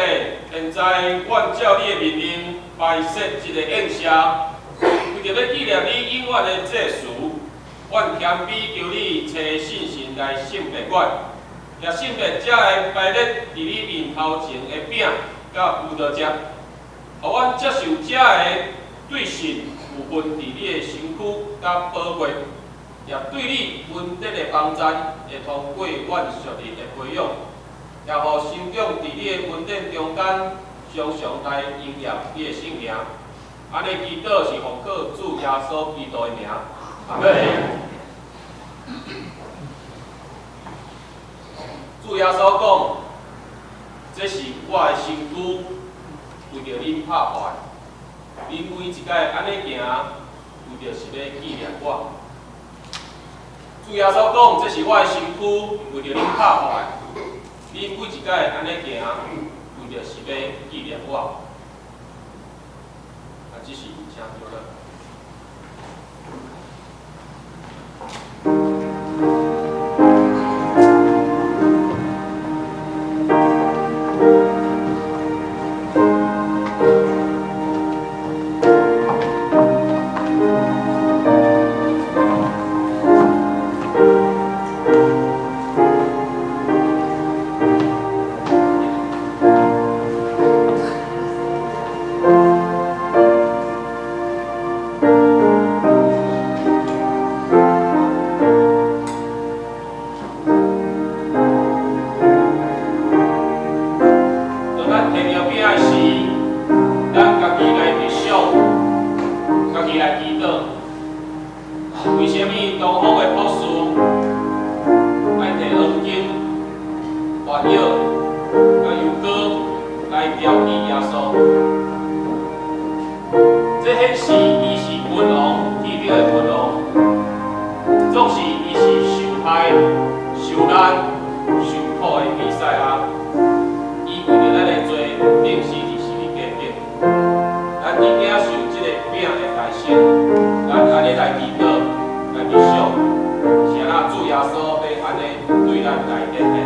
現在阮照你的命令擺設這个宴席，為著欲紀念你永遠的祭司，阮謙卑求你差聖神來聖別阮，也聖別這个擺列佇你面頭前的餅佮葡萄汁，予阮接受這个對信有份佇你的身軀佮寶血，也對你恩典的幫贊，會通過阮屬靈的培養，也予成長佇你的恩典中間，常常來榮耀你的聖名。按呢祈禱是奉靠主耶穌基督的名，阿們。主耶穌講：這是我的身軀，為著恁拍破的。恁每一擺按呢行，為著是欲紀念我。主耶穌講：這是我的身軀，為著恁拍破的。恁每一擺按呢行，為著是欲紀念我。啊，這是請坐啦。當咱提著餅的時，咱家己來默想，家己來祈禱。為啥物東方的博士愛提黃金、沒藥、佮油膏來標記耶穌？這顯示伊是君王，天頂的君王，總是伊是受害、受難、受苦的彌賽亞。伊為著咱的罪，釘死佇十字架頂。咱佇領受這个餅的代身，咱按呢來祈禱、來默想，是按怎主耶穌欲按呢對咱來顯現。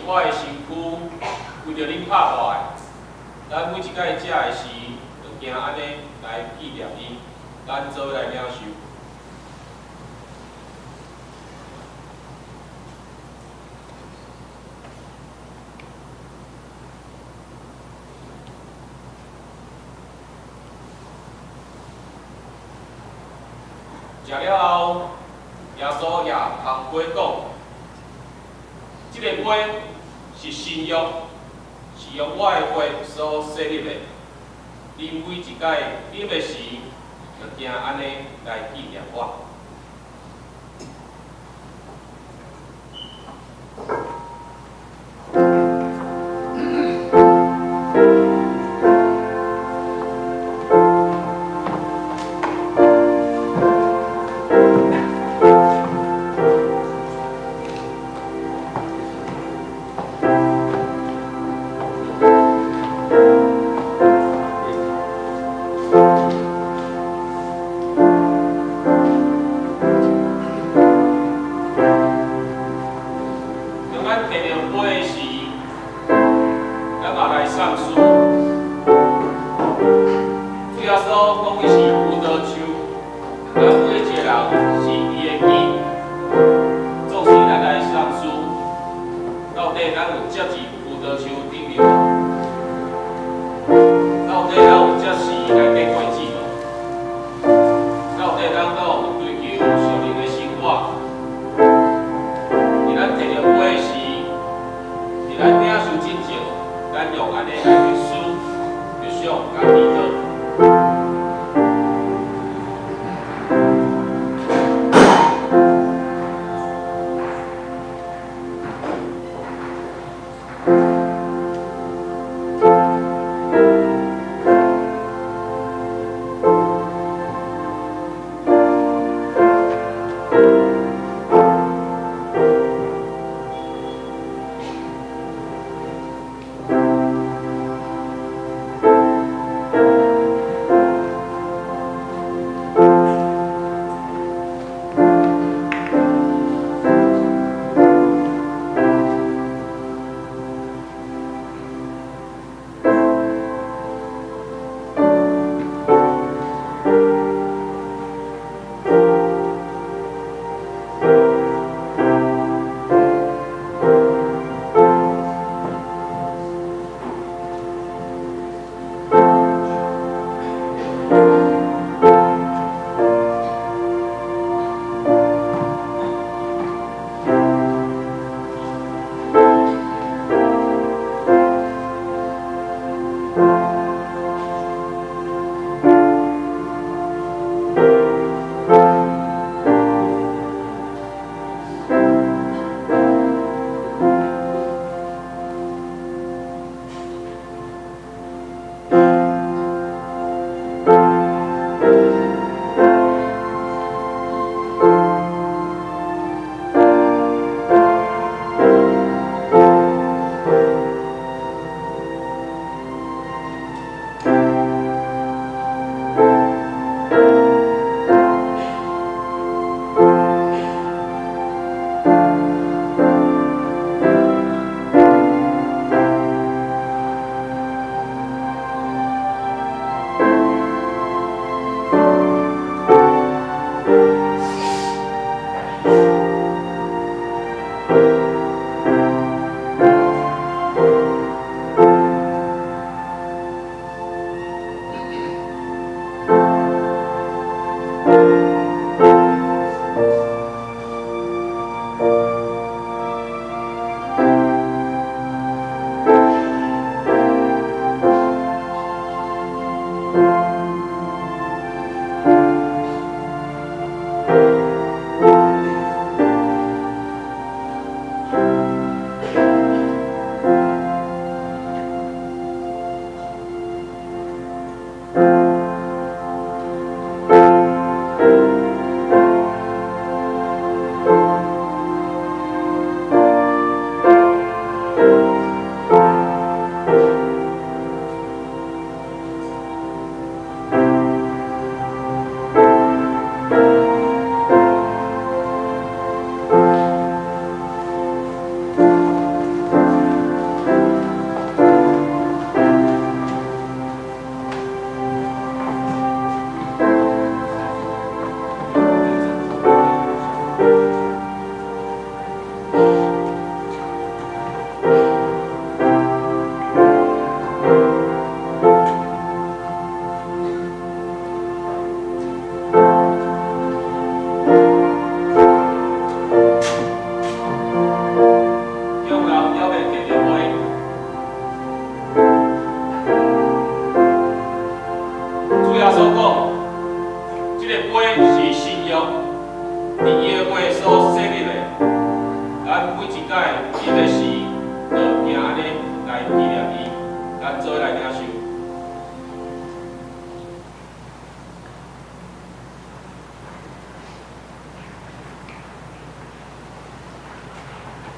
我的身軀，為著恁拍破的。咱每一擺食的時，就行按呢來紀念伊。咱做伙來領受。食了後，耶穌舉空杯講：這个杯是新約，是用我的血所設立的。恁每一擺啉的時，就行按呢來紀念我。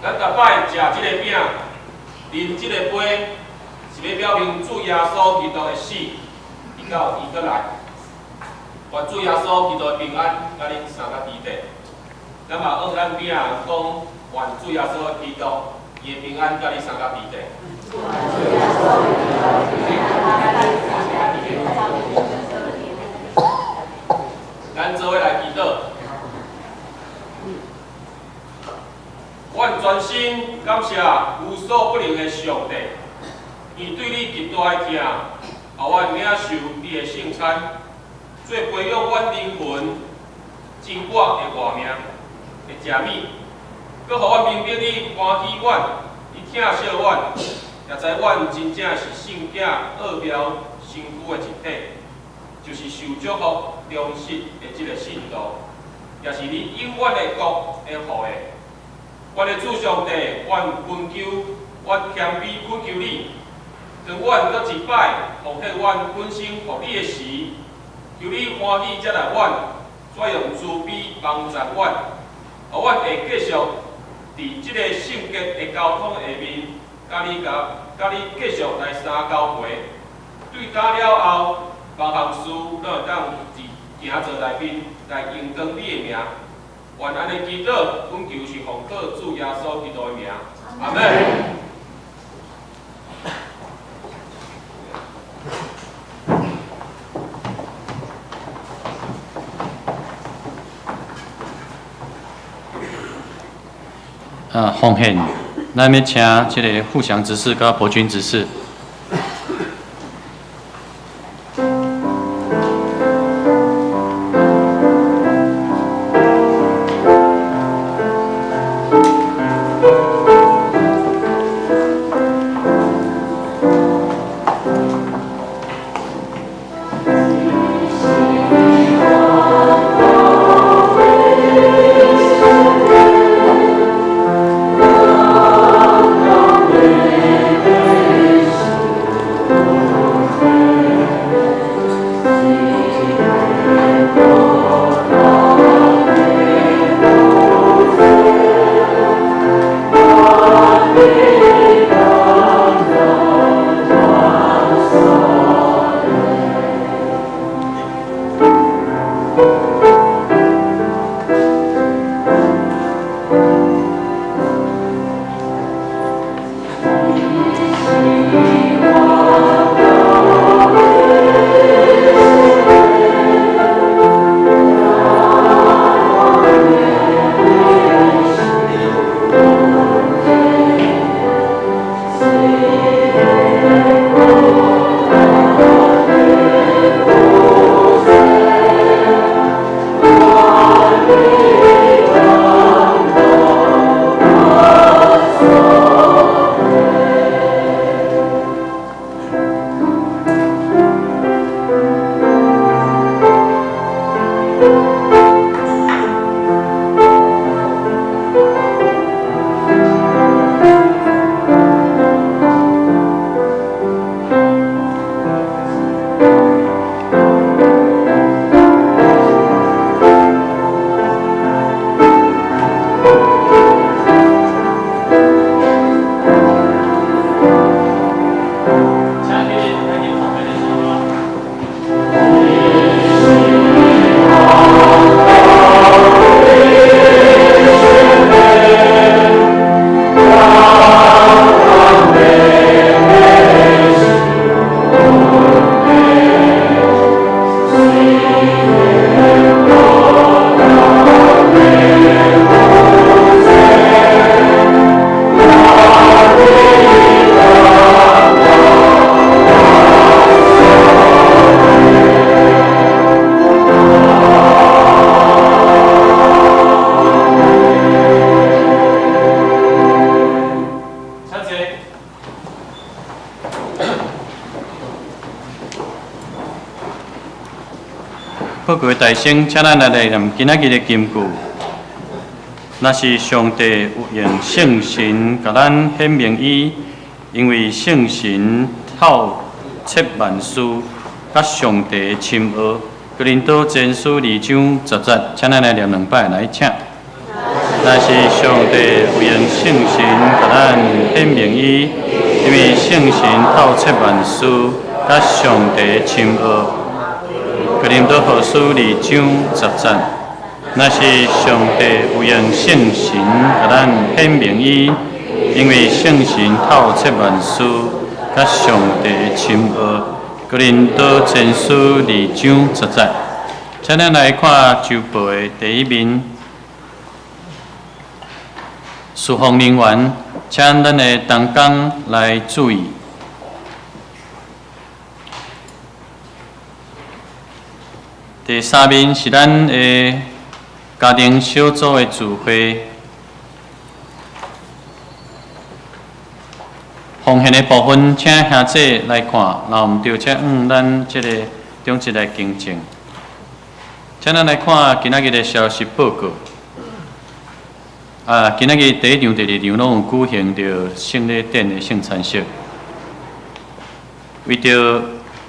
咱逐擺食這个餅，啉這个杯，是欲表明主耶穌基督的死，直到伊閣來。願主耶穌基督的平安，佮恁三个伫底。咱嘛向咱邊仔人講，願主耶穌基督伊的平安佮你三个伫底。咱做伙來祈禱。阮專心感謝無所不能的上帝，伊對你極大的疼，予阮領受你的聖餐，做培養阮靈魂真我的活命的食物，閣予阮明白你歡喜阮，你疼惜阮，也知阮真正是聖囝奧妙身軀的一體，就是受祝福忠實的這个信徒，也是你永遠的國的後裔。阮的主上帝，阮懇求，阮謙卑懇求你，當阮閣一擺奉獻阮本身予你的時，求你歡喜接納阮，怎用慈悲幫助阮，予阮會繼續佇這个聖潔的交通下面，佮你繼續來相交陪。對今了後，萬項事攏會當佇行做內面來榮光你的名。願按呢祈禱，懇求是奉靠主耶穌基督的名，阿們。啊，奉獻，咱欲請這个富祥執事佮伯君執事。各位大声，請咱來念今仔日的金句。若是上帝有用聖神共咱顯明伊，因為聖神透徹萬事，佮上帝深奧。哥林多前書2章10節，請咱來念兩擺，來，請。若是上帝有用聖神共咱顯明伊，因為聖神透徹萬事，佮上帝親和。哥林多後書二章十節。若是上帝有用聖神共咱顯明伊，因為聖神透徹萬事，佮上帝親和。哥林多前書二章十節。請咱來看週報的第一面，事奉人員，請咱的同工來注意。第三面是咱的家庭小組的聚會。奉獻的部分，請兄姊來看，若毋對，請按咱這個長執來更正。請咱來看今仔日的消息報告。啊，今仔日第一場、第二場攏有舉行著聖禮典的聖餐式。為著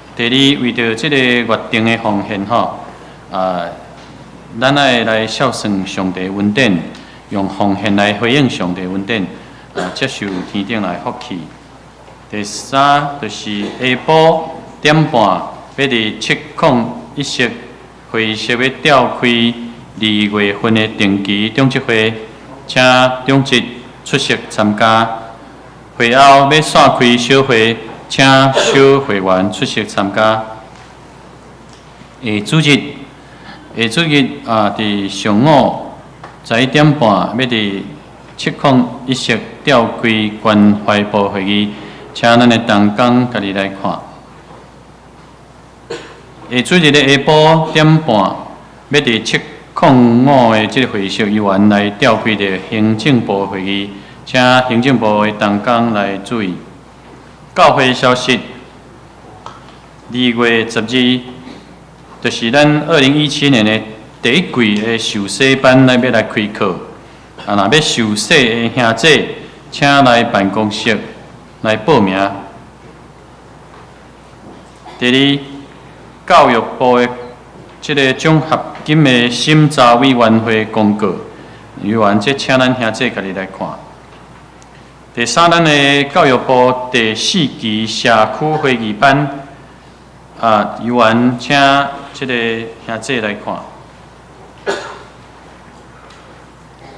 第二，為著這個月定的奉獻吼，啊，咱愛來孝順上帝恩典，用奉獻來回應上帝恩典，啊，接受天頂來福氣。第三，就是下晡點半，欲佇701室會議室欲召開二月份的定期長執會，請長執出席參加。會後欲散開小會，請小會員出席參加。下主日，下主日啊，佇上午11點半，欲佇701室召開關懷部會議，請咱的同工家己來看。下主日的下晡點半，欲佇705的這個會議室委員來召開著行政部會議，請行政部的同工來注意。教會消息，2月12，就是咱2017年的第一季的受洗班來欲來開課。啊，若欲受洗的兄姊，請來辦公室來報名。第二，教育部的這個獎學金的審查委員會公告，委員這請咱兄姊家己來看。第三，咱的教育部第四期社區會議班，啊，委員請這個兄姊來看。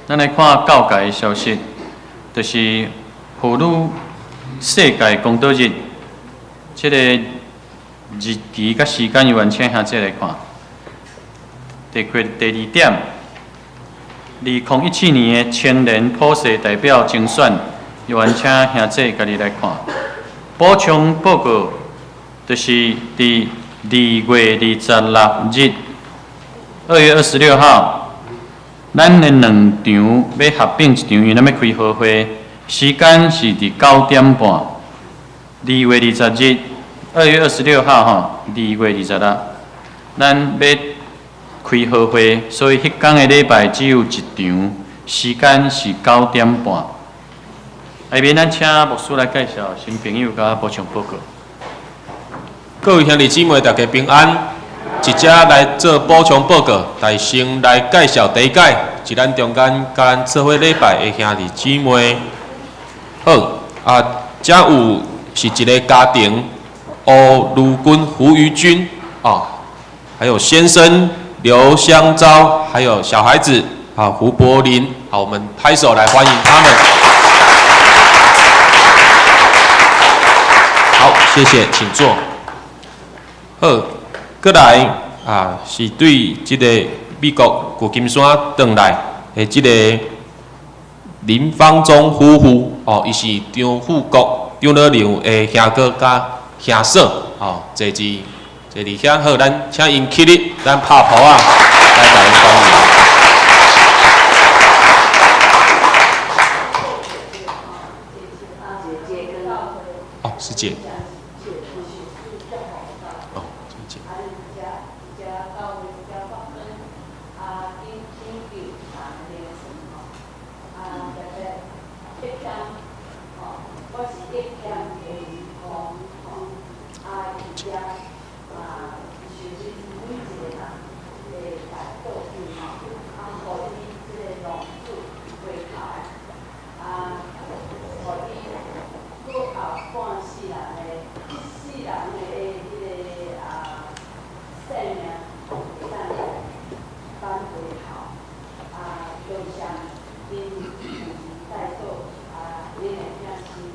咱來看教界的消息，就是婦女世界公道日，這個日期佮時間，委員請兄姊來看。第二點，2017年的青年普世代表甄選，委員請兄姊家己來看。補充報告，就是佇2月26日，2月26號，咱的兩場欲合併一場，因為咱欲開合會，時間是佇9點半。2月20日，2月26號吼，2月26，咱欲開合會，所以彼工的禮拜只有一場，時間是9點半。下面咱請牧師來介紹新朋友佮補充報告。各位兄弟姊妹，大家平安。直接來做補充報告，但先來介紹第一屆，是咱中間佮咱做伙禮拜的兄弟姊妹。好，啊，遮有是一個家庭，吳如君、胡於君，哦，還有先生劉香昭，還有小孩子啊胡柏林，好，我們拍手來歡迎他們。好，謝謝，請坐。好，閣來啊，是對這個美國舊金山轉來的這個林方中夫婦，哦，伊是張富國、張樂良的兄哥佮兄嫂，哦，坐佇坐佇遐好，咱請𪜶起立，咱拍噗仔來共𪜶歡迎。哦，是姐。哦，姐。𪜶有帶做啊，恁的疼心，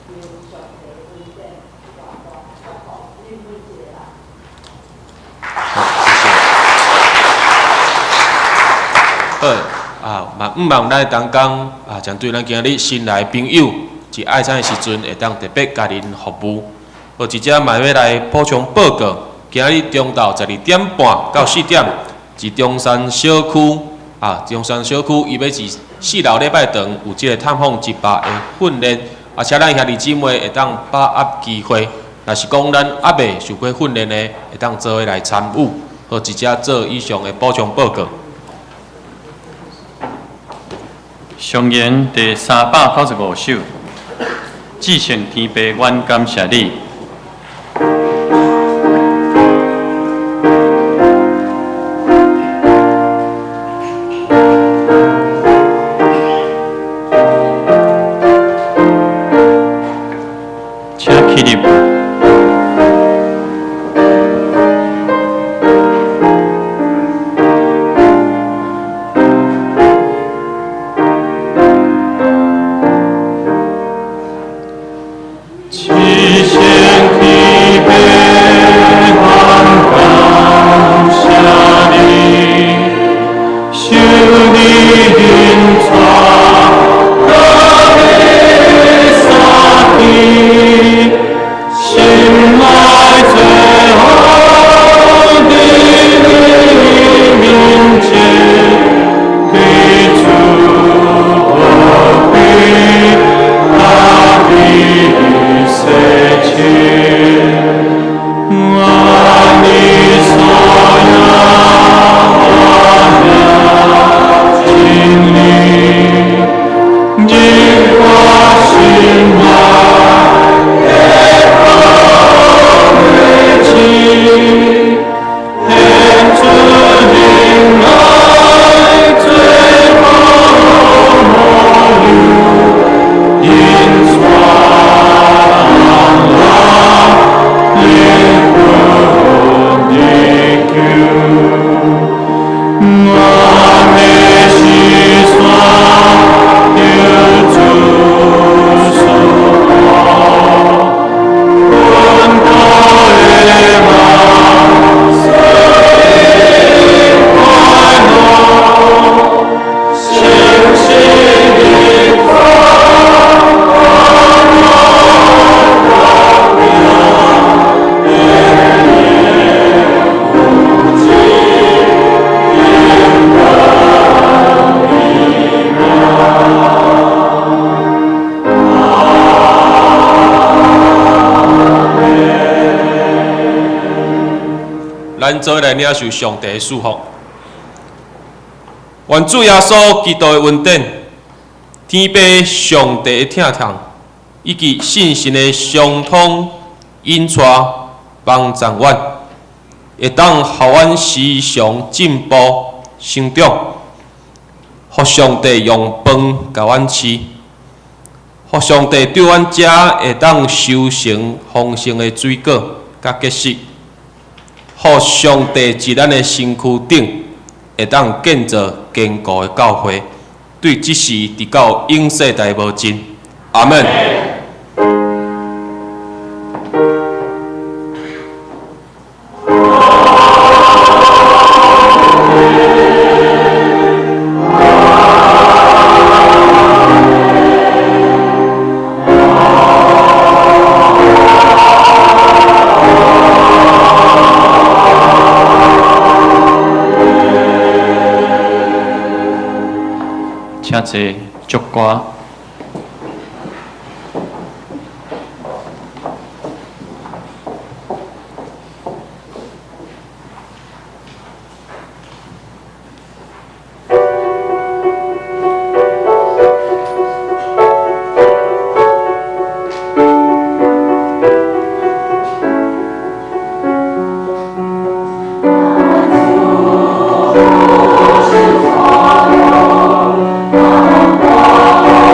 求上帝恩典，大大祝福恁每一个人。好，謝謝。好，啊，嘛向望咱同工啊，針對咱今日新來朋友，佇愛餐的時陣，會當特別共𪜶服務。好，佇遮嘛欲來補充報告，今日中晝12點半到4點，佇中山小區啊，中山小區伊欲佇4樓禮拜堂有這個探訪100的訓練，啊，請咱兄弟姊妹會當把握機會，若是講咱猶未受過訓練的，會當做伙來參與。好，佇遮做以上的補充報告。上言第395首，至聖天父，阮感謝你。請起立。至聖天父，阮感謝你，受你引帶到三天，心內最好佇你面前，對主何必大比洗清？願你所有真理，入我心內的寶貴，顯出仁愛最好模樣，引帶人靈魂得救。我的心山求主赐福，穩固的網，賜快樂，誠實的光，咱做伙來領受上帝的祝福。願主耶穌基督的恩典、天父上帝的疼痛，以及聖神的相通引帶幫助阮，會當予阮時常進步成長，予上帝用飯共阮飼，予上帝對阮遮會當收成豐盛的水果佮結實。予上帝佇咱的身軀頂會當建造堅固的教會，對這時直到永世代無盡。阿們。請坐，祝歌。我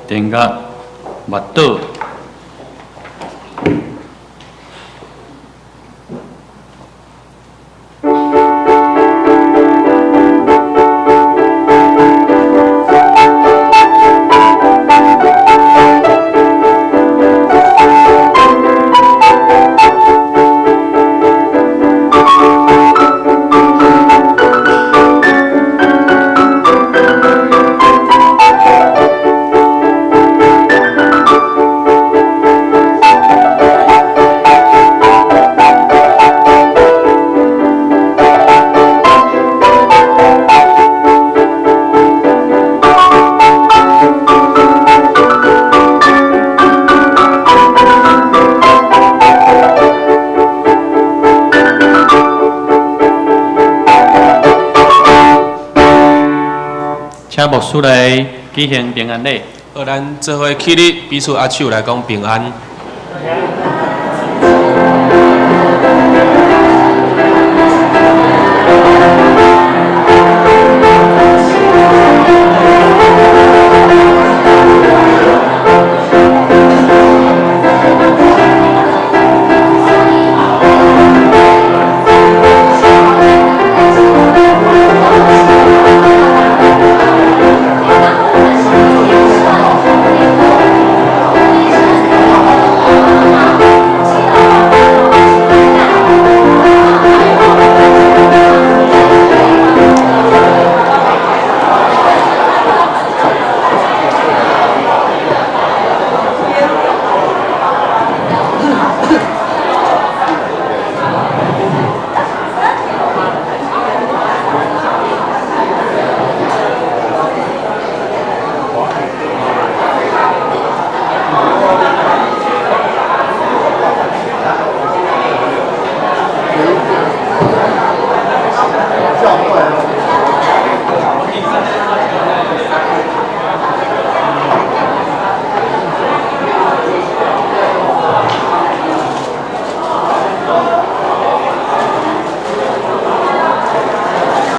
殿乐默祷。請牧師來舉行平安禮。好，咱做伙起立，彼此握手來講平安。